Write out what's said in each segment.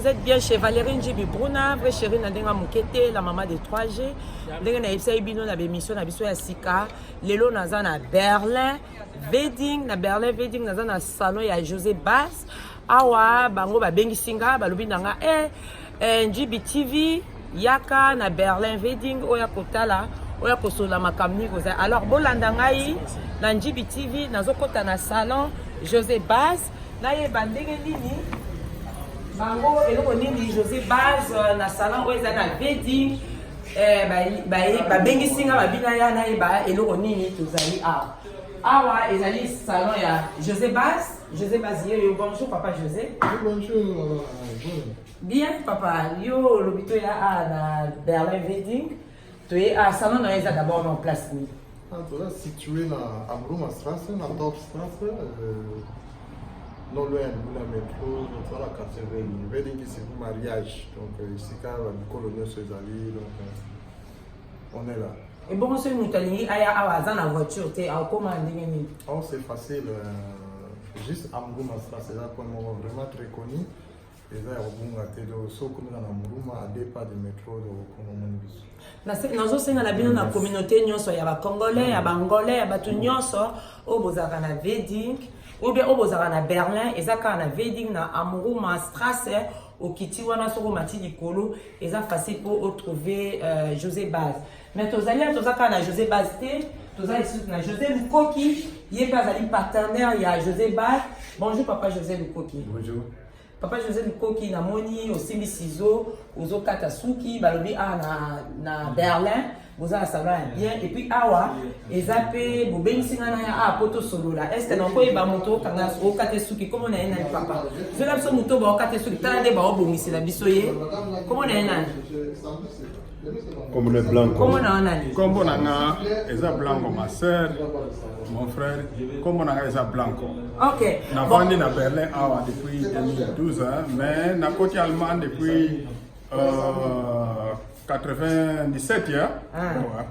vous êtes bien chez Valérie Njibi Bruna, vraie chérie na ndenge moke te, la maman de 3G. Ndenge nayebisaki bino na bémission na biso ya sika, lelo naza na Berlin Wedding, na Berlin Wedding naza na salon ya José Bass. Awa bango babengisi nga, balobi na nga eh, Njibi TV yaka na Berlin Wedding oya kotala, oya kosolola makambo nini kozala. Alors bolanda ngai na Njibi TV, nazokota na salon José Bass, nayeba ndenge nini bango eloko nini José Bass na salon oyo eza na Wedding. Babengisi nga, babina ya nayeba eloko nini tozali awa. Awa ezali salon ya José Bass. José Bass yeyo. Bonjour papa José. Oui, bonjour. Bien papa, yo olobi toya awa na Berlin Wedding, toye awa. Salon na yo eza d'abord na place nini? Ah, toza situé na Amruma Straße, na Dorfstraße, non loin ya libula métro, toza na quartier Wedding. Wedding, c'est pour mariage, donc esika bamikolo nyonso ezali, donc on est là. Ebongo soki moto alingi aya awa, aza na voiture te, akokóma ndenge nini? Oh, c'est facile, juste Amruma Straße, eza point moko vraiment très connu, eza ya kobunga te. Donc soki okomi na Muruma, à deux pas de métro, donc okoma omoni biso. Nazosenga na bino na communauté nyonso ya Bacongolais, ya Bangolais, ya bato nyonso oyo bozalaka na Wedding ou bien oyo bozalaka na Berlin, eza kaka na Wedding, na Amuruma Strasse. Okiti wana, soki omati likolo, eza facile mpo otrouve José Base. Mais tozali awa, toza kaka na José Base te, toza lisusu na José Lukoki. Ye mpe azali partenaire ya José Base. Bonjour papa José Lukoki. Bonjour. Papa José Lukoki, namoni osimbi ciseau, ozokata suki. Balobi awa na Berlin boza na salon ya bien, et puis awa eza mpe bobengisi ngai na ya awa po tosolola. Est ce nakoyeba moto okanga okata suki, kombo na ye nani? Papa, zola biso moto baokata suki, tala nde baobongisela biso ye. Kombo na ye nani? Comme le Blanco. Kombo na yo nani? Kombo na nga eza Blanco, ma sœur, mon frère. Kombo na nga eza Blanco. Navandi na Berlin awa depuis 2012, hein, mais nakoti Allemagne depuis 97, ya. Ah. Ouais.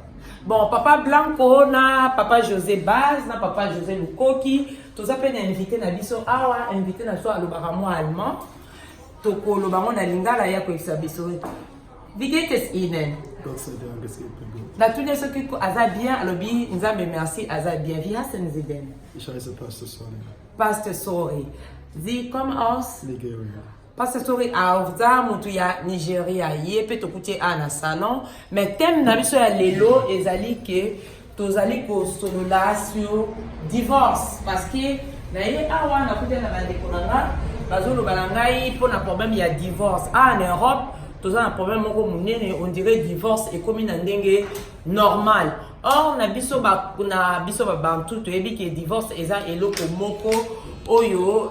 Bon, papa Blanco na papa José Baz na papa José Lukoki, toza mpe na invité na biso awa. Invité na biso alobaka mwa allemand, tokoloba ngo na lingala ya koyebisa biso. Wie geht es Ihnen? Gott sei Dank, es geht mir gut. Natuni soki aza bien, alobi Nzambe merci, aza bien. Wie heißen Sie denn? Ich heiße Pastor Sonny. Pastor Sori, Sie kommen aus? Nigeria. Pastor Sori aza motu ya Nigeria. Ye mpe tokuti ye awa na salon. Mais thème na biso ya lelo ezali ke tozali kosolola sur divorce, parce que na ye awa nakuti na bandeko na nga bazoloba na ngai mpona problème ya divorce. Awa na Europe toza na problème moko monene, on dirait divorce ekomi na ndenge normal. Or na biso babantu toyebi ke divorce eza eloko moko oyo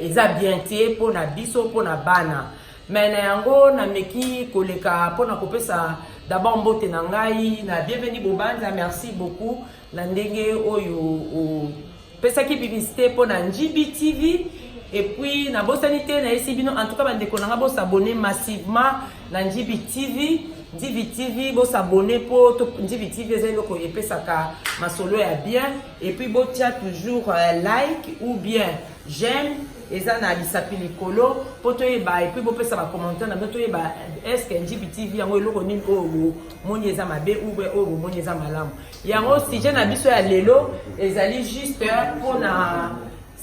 eza bien te mpona biso, mpona bana. Mais na yango nameki koleka mpona kopesa d'abord mbote na ngai na Bienvenu Bobanza. Merci beaucoup na ndenge oyo opesaki publicité mpona Njibi TV. Et puis nabosani te, nayesi bino, en tout cas bandeko na nga, bosabone massivement na Njibi TV. Njibi TV, bosabone mpo Njibi TV eza eloko epesaka masolo ya bien. Et puis botia toujours like ou bien j'aime, eza na lisapi likolo mpo toyeba. Et puis bopesa bacommentaire na bino, toyeba est ce que Njibi TV yango eloko nini oyo bomoni eza mabe ou bien oyo bomoni eza malamu. Yango sujet na biso ya lelo ezali juste mpona,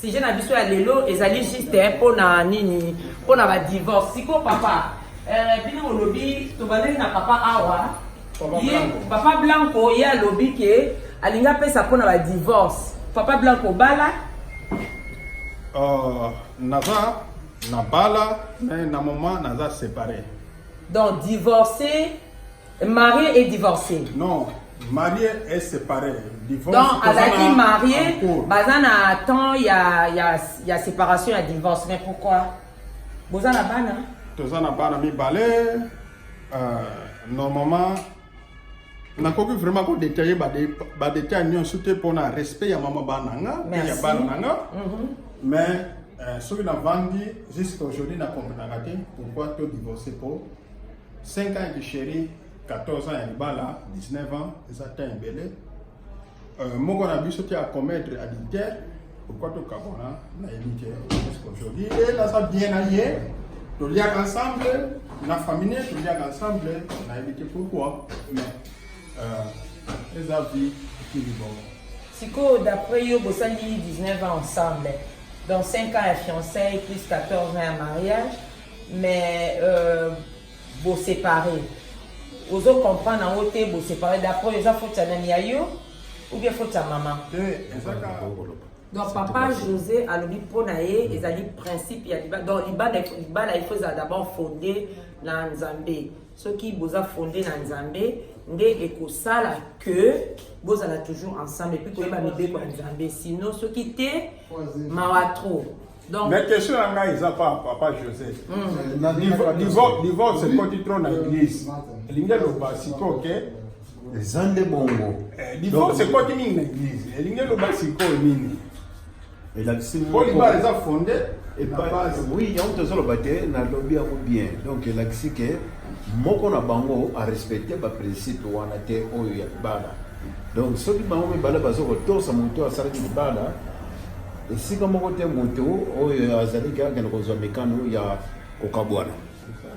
sujet na biso ya lelo ezali juste mpona nini? Mpona badivorce. Sikoyo papa, bino olobi, tobandeli na papa awa. Papa ye Blanco. Papa Blanco, ye alobi ke alingi apesa mpona badivorce. Papa Blanco, bala? Naza na bala, mais na moment naza séparé. Donc divorcé, marié et divorcé? Non, marié et séparé. Divorce, Donc toza azalaki na marié, en cours. Baza na temps ya séparation, ya divorce. Mais pourquoi? Boza na bana? Toza na bana mibale. Normalement nakoki vraiment kodetaille badetail nyonso te mpona respect ya mama bana na nga mpe ya Merci. bana na nga. Mais soki navandi jusqu'à aujourd'hui, nakomprenaka te pourquoi to divorce, po 5 ans ya chéri, 14 ans ya libala, 19 ans, eza temps ebele. Moko na biso te acommettre adultère, pourquoi tokabwana? Nayebi te jusqu'à aujourd'hui. E naza bien na ye. Toliaka ensemble na famille, toliaka ensemble, nayebi te pourquoi, mais eza vie ekili bongo. Sikoyo, d'après yo, bosali 19 ans ensemble, dans 5 ans ya fiançailles plus 14 ans ya mariage, mais boséparé, ozo comprendre yango te. Boséparé, d'après eza faute ya nani? Ya yo ou bien faute ya mama? Te, ezaka. Donc papa José alobi mpo na ye ezali principe ya libala. Donc libala, il faut ezala d'abord fondé na Nzambe. Soki boza fondé na Nzambe, nde ekosala que bozala toujours ensemble et puis koyeba mibeko ya Nzambe. Sinon soki te, mawa trop. Donc Mais question na ngai eza pa papa José: divorce ekoti trop na église, elingi eloba sikoyo ke Eza nde bongo. Divorce ekoti mingi na église, elingi eloba sikoyo nini? Elakisi Po libala eza fondé na base. Oui, yango tozoloba te, nalobi yango bien. Donc elakisi ke moko na bango arespecte baprincipe wana te oyo ya libala. Donc soki bango mibale baza kotosa, moto oyo asalaki libala esika moko te, moto oyo azali kaka kozwa mikano ya kokabwana,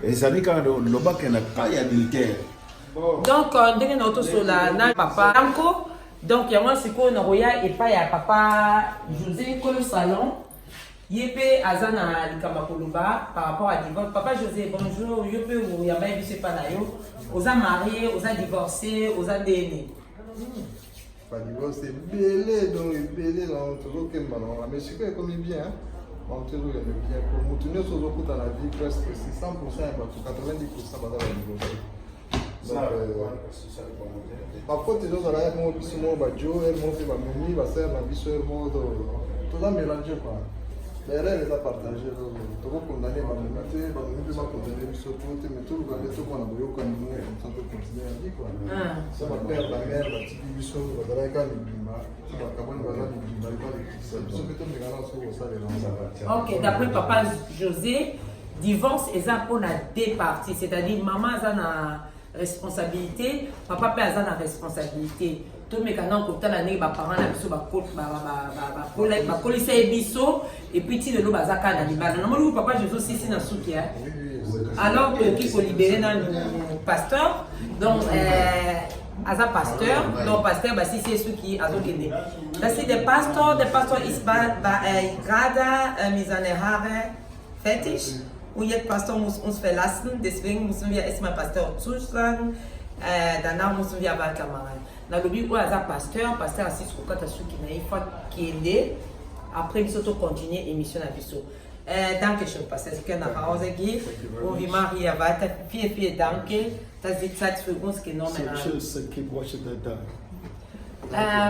ezali kaka lobake na cas ya adultère. Donc ndenge na otosola na papa Yanko, donc yango sikoyo nakoya epai ya papa José, nkolo salon. Ye mpe aza na likambo ya koloba par rapport à divorce. Papa José, bonjour. Yo mpe oyamba ye biso epai na yo. Oza marié, oza divorcé, oza ndeni? Badivorce ebele, donc ebele, donc tozokemba na wana, mais sikoyo ekomi bien, bango tozokende bien, po motu nyonso ozokuta na vie, presque 600 ya bato, 90 baza badivorce. Donc bafaute ezozala ye moko, biso moko bajo ere moko mpe bamemi basere na biso ere moko, toza mélange quoi. Baerreur eza partage, tokokondane bamemi te, bamemi mpe bakondane biso to te, mais toluka nde tokona boyokani moko, comme ça tocontinue ya vie quoi. So bapère, bamère batiki biso, bazalaki kaka mibimba, ti bakabwani, baza mibimba, ebalekisa biso mpe tomekana soki kosalela. Ok, d'après papa José, divorce eza mpona deux parties, c'est-à-dire mama aza na responsabilité, papa mpe aza na responsabilité. Tomeka nano kotala ndenge baparent na biso bakolisa ye biso, et puis ti lelo baza kaka na libala. Namoni papa José osisi na suki, alors tokoki kolibere nanu pasteur. Donc aza pasteur, donc pasteur basisi ye suki, azokende. Das ist der Pastor, der Pastor ist bei, gerade mit seinen Haare fertig und jetzt Pastor muss uns verlassen, deswegen müssen wir erstmal Pastor zusagen, danach müssen wir weitermachen. Nalobi oyo aza pasteur, pasteur asisi kokata suki na ye, faut akende, après biso tocontinue émission na biso. Danke schön, Pastor. Sie können nach Hause gehen. Und wir machen hier weiter. Vielen, vielen Dank, dass Sie Zeit für uns genommen So haben. tschüss and keep watching the dark.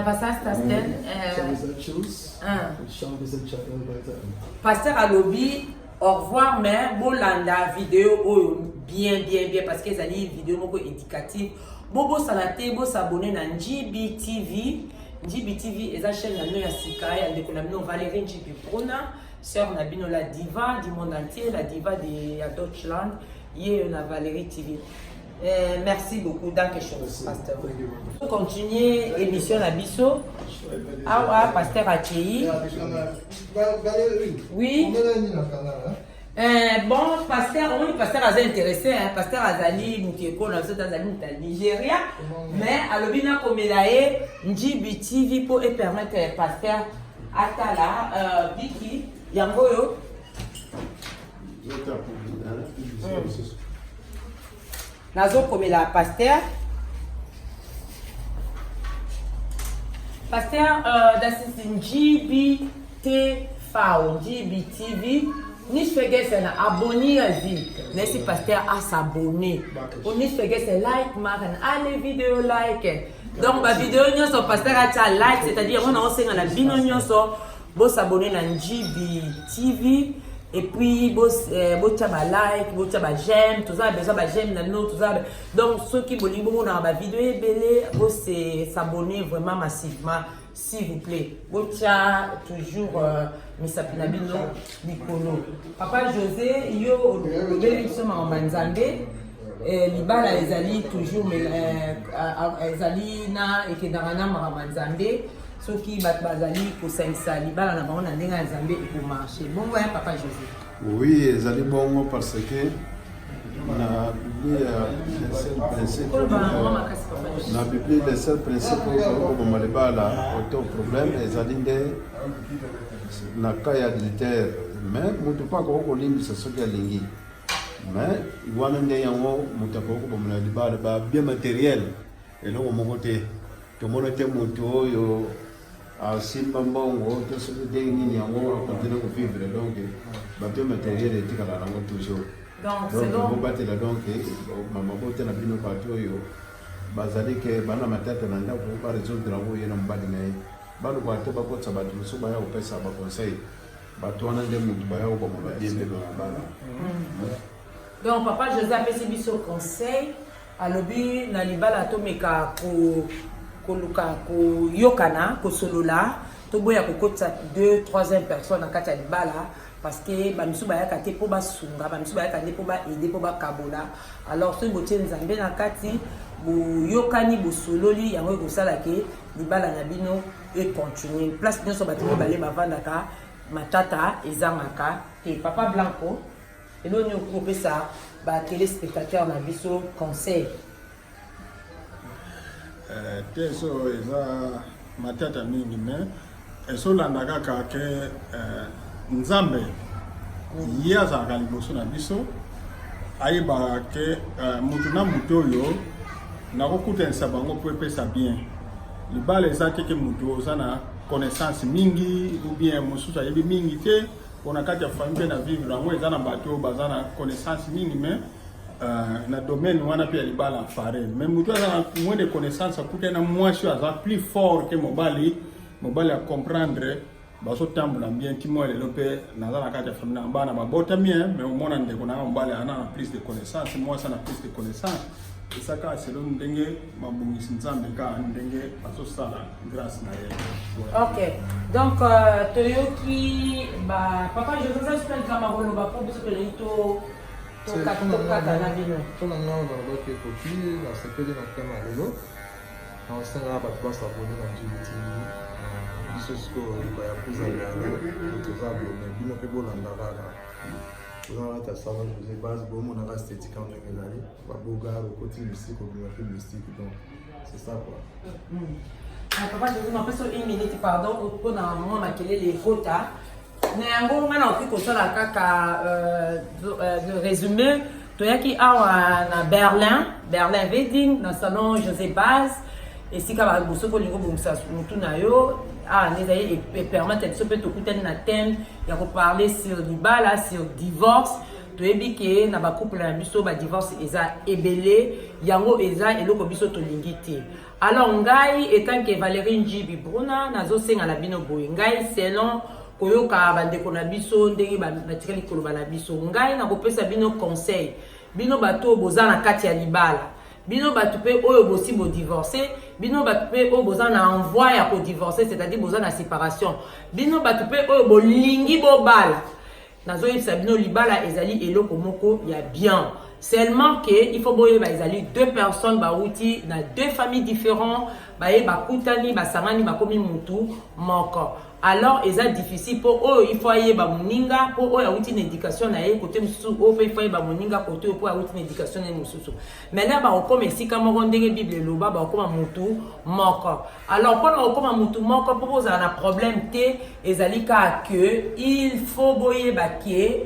Was heißt das denn? So we said tschüss. Ah. Und schauen wir sind schon weiter an. Pasteur alobi au revoir, mais bolanda vidéo oyo bien, bien, bien, parce que ezali vidéo moko éducative. Bobosana te bosabone na Njibi TV. Njibi TV eza chaîne na bino ya sika, ya ndeko na bino Valérie Njibi Prona, sœur na bino, la diva du monde entier, la diva de ya Deutschland, ye na Valérie TV. Merci beaucoup, danke schön, pasteur. Thank you very much. Continuer émission na biso awa, pasteur akei. Oui. Bon, pasteur, omoni pasteur aza intéressé, hein? Pasteur azali moto ekolo na biso te, azali moto ya Nigeria, mais alobi nakomela ye Njibi TV mpo epermettre pasteur atala biki yango oyo. Nazokomela pasteur. Pasteur, das ist Njibi TV, Njibi TV. Nicht vergessen, abonnieren Sie. Merci, Pasteur, à s'abonner. Und nicht vergessen, like machen, alle Videos liken. Donc, ba vidéo nyonso, pasteur atia like, c'est-à-dire on a osenga na bino nyonso, bo s'abonner na Njibi TV et puis botia ba like, botia ba j'aime, toza besoin ba j'aime na bino, toza donc soki bolingi bomonaka ba vidéo ebele, bo s'abonner vraiment massivement, s'il vous plaît. Botia toujours misapi na bino likolo. Papa José, yo olobeli biso makambo ya Nzambe. Libala ezali toujours ezali na ekendaka na makambo ya Nzambe. Soki bato bazali kosangisa libala na bango na ndenge ya Nzambe, ekomarche bongo ya papa José? Oui, ezali bongo parce que na Biblia, le seul principe Koloba mwa makasi, papa José. Na Biblia, le seul principe oyo okoboma libala oto problème ezali nde na cas ya adultère. Mais moto mpo akoki kolimbisa soki alingi, mais wana nde yango moto akoki koboma libala. Babien matériel, eloko moko te. Tomona te moto oyo asimba mbongo to soki ndenge nini yango akontinue kovivre. Donc babien matériel etikala nango toujours. Donc, Donc selon bobatela donc mabota na bino. Bato oyo bazali ke bana matata na ndako, barésoudre yango ye na mobali na ye. Baluka te bakotisa bato mosusu baya kopesa baconseil. Bato wana nde motu baya koboma babien mpe bana. Donc papa José apesi biso conseil, alobi na libala tomeka koluka koyokana, kosolola, toboya kokotisa deux, troisième personne na kati ya libala, parce que bamisu bayaka te mpo basunga, bamisu bayaka nde mpo baaider, mpo bakabola. Alors soki botie Nzambe na kati, boyokani, bosololi, yango ekosala ke libala na bino econtinue. Place nyonso bato mibale bavandaka, matata ezangaka te. Papa Blanco, eloko nini okoki kopesa batéléspectateur na biso conseil? Te, so eza matata mingi, mais ezolanda kaka ke Nzambe ye azalaka liboso na biso, ayebaka ke mutu na mutu oyo nakokutanisa bango mpo epesa bien libala. Eza te ke mutu oza na connaissance mingi ou bien mosusu ayebi mingi te. Mpona kati ya famille mpe na vivre yango, eza na bato oyo baza na connaissance mingi, mais na domaine wana mpe ya libala afare. Mais motu aza na moins de connaissance akutani na mwasi oyo aza plus fort ke mobali, mobali acomprendre, bazotambola bien. Ti mwa lelo mpe naza na kati ya famille na bana babotami, mais omona ndeko nanga mobali ana na plus de connaissance, mwasi ana plus de connaissance. Eza kaka selo ndenge mabongisi Nzambe, kaka ndenge azosala grâce na ye. Ok, donc toyoki ba papa José. Aza suka likambo akoloba mpo biso tolingi tokata na bino. Mpona nga, nalobaki ekoki. Nasepeli na thème ya lelo. Nasengaka bato bas'abonner na Njili TV. Biso sikoyo baya kuzalana, toza abonné, bino mpe bolanda kaka. Toza na kati ya salon José Base. Bomonaka esthétique yango ndenge ezali, baboga okoti mystique, obima mpe mystique. Donc c'est ça quoi. Ah, papa José, napesa une minute, pardon, mpona mwa makelele ekota na yango. Ngai nakoki kosala kaka résumé. Toyaki awa na Berlin, Berlin Wedding, na salon José Base, esika bosoki olingi obongisa motu na yo. Awa nde ezali epermettre biso mpe tokutani na thème ya koparler sur libala, sur divorce. Toyebi ke na bacouple na biso badivorce eza ebele. Yango eza eloko biso tolingi te. Alors ngai, étant que Valérie Njibi Bruna, nazosenga na bino boye. Ngai, selon koyoka bandeko na biso ndenge batikali koloba na biso, ngai nakopesa bino conseil: bino bato oyo boza na kati ya libala, bino bato mpe oyo bosi bodivorce, bino bato mpe oyo boza na envoi ya kodivorce, c'est-à-dire boza na séparation, bino bato mpe oyo bolingi bobala, nazoyebisa bino, libala ezali eloko moko ya bien. Seulement ke il faut boyeba, ezali deux personnes bauti na deux familles différents, baye bakutani, basangani, bakomi mutu moko. Alors eza difficile mpo oyo il faut ayeba moninga mpo oyo awuti na éducation na ye kote mosusu, oyo mpe il faut ayeba moninga kote oyo mpo awuti na éducation na ye mosusu. Maintenant bakokoma esika moko, ndenge Bible eloba, bakokoma mutu moko. Alors mpona kokóma mutu moko, mpo bozala na problème te, ezali kaka ke il faut boyeba ke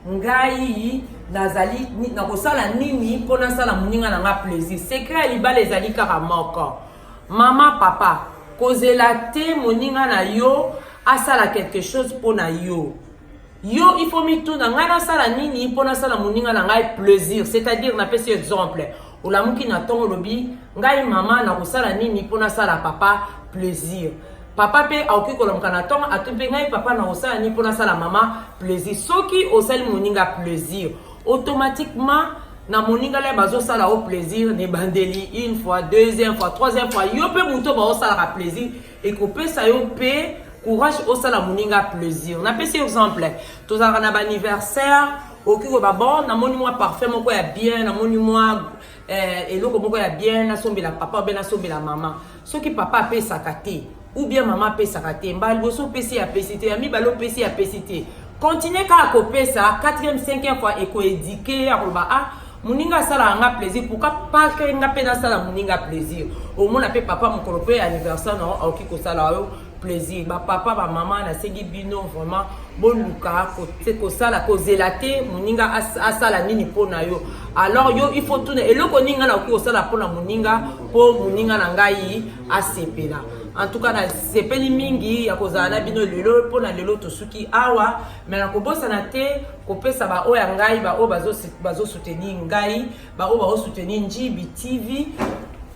ngai nazali nakosala nini mpo nasala moninga na nga plaisir. Secret ya libala ezali kaka moko: mama, papa, kozela te moninga na yo asala quelque chose mpo na yo. Yo il faut mituna: ngai nasala nini mpo nasala moninga na ngai plaisir? C'est-à-dire, napesi exemple, olamuki na ntongo, olobi: ngai mama nakosala nini mpo nasala papa plaisir? Papa mpe akoki kolamuka na ntongo, atu mpe: ngai papa nakosala nini mpo nasala mama plaisir? Soki osali moninga plaisir, automatiquement na moninga le bazosala o plaisir na ebandeli, une fois, deuxième fois, troisième fois, yo mpe moto baosalaka plaisir, ekopesa yo mpe courage osala moninga plaisir. Napesi exemple, tozalaka na baanniversaire, okoki koba: bon, namoni mwa parfum moko ya bien, namoni mwa eloko moko ya bien, nasombela papa obe nasombela mama. Soki papa apesaka te, Ou bien mama apesaka te. Mbala liboso opesi, apesi te. Ya mibale opesi, apesi te. Continue kaka kopesa. Quatrième, cinquième fois, ekoéduquer ya koloba: "Ah, moninga asalaka nga plaisir, pourquoi pas que nga mpe nasala moninga plaisir?" Omona mpe papa, mokolo mpe anniversaire na yo, akoki kosala yo plaisir. Bapapa, bamama, nasengi bino vraiment, boluka kosala, kozela te moninga asala nini mpo na yo. Alors yo, il faut tuna eloko nini ngai nakoki kosala mpona moninga, mpo moninga na ngai asepela. En tout cas, nasepeli mingi ya kozala na bino lelo. Mpona lelo tosuki awa, mais nakobosana te kopesa baoyo ya ngai, baoyo bazosoutenir ngai, baoyo bazosoutenir Njibi TV,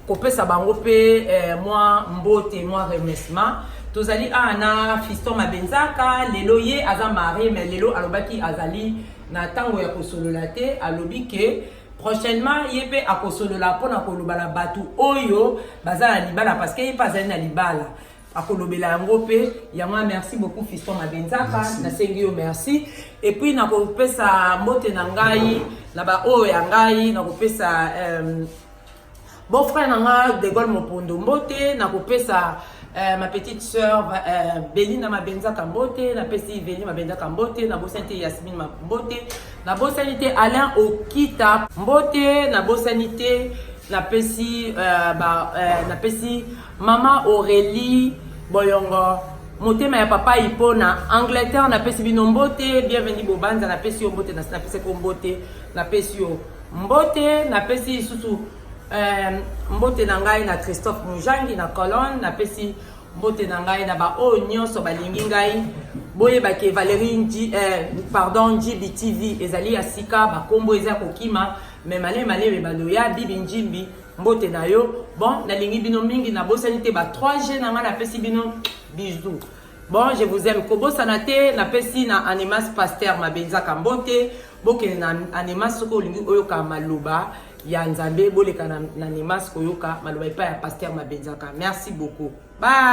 kopesa bango mpe mwa mbote, mwa remerciement. Tozali awa na Fiston Mabenzaka. Lelo ye aza marié, mais lelo alobaki azali na ntango ya kosolola te. Alobi ke prochainement ye mpe akosolola mpona koloba na bato oyo baza na libala, parce que ye mpe azali na libala, akolobela yango mpe yango. Merci beaucoup, Fiston Mabenzaka, nasengi yo merci. Et puis nakopesa mbote na ngai na baoyo ya ngai, nakopesa beau-frère na nga De Gaulle Mopondo mbote, nakopesa ma petite sœur Belinda Mabenzaka mbote, napesi Veli Mabenzaka mbote, nabosani te Yasmine mbote, nabosani te Alain Okita mbote, nabosani te, napesi mama Aurélie Boyongo, motema ya papa Ipo na Angleterre, napesi bino mbote. Bienvenu Bobanza, napesi yo mbote, napesaki yo mbote, napesi yo mbote. Napesi lisusu mbote na ngai na Christophe Mujangi na Colonne. Napesi mbote na ngai na baoyo nyonso balingi ngai. Boyebaki Valérie Nji, pardon, Njibi TV ezali ya sika, bakombo eza kokima, mais malemi malemi baloya. Bibi Njimbi, mbote na yo. Bon, nalingi bino mingi, nabosani te ba 3G na ngai, napesi bino bisou. Bon, je vous aime. Kobosana te, napesi na Anemas, Paster Mabenzaka mbote. Bokende na Anemas soki olingi oyoka maloba ya Nzambe, boleka na Anemas koyoka maloba epai ya Paster Mabenzaka. Merci beaucoup, bye.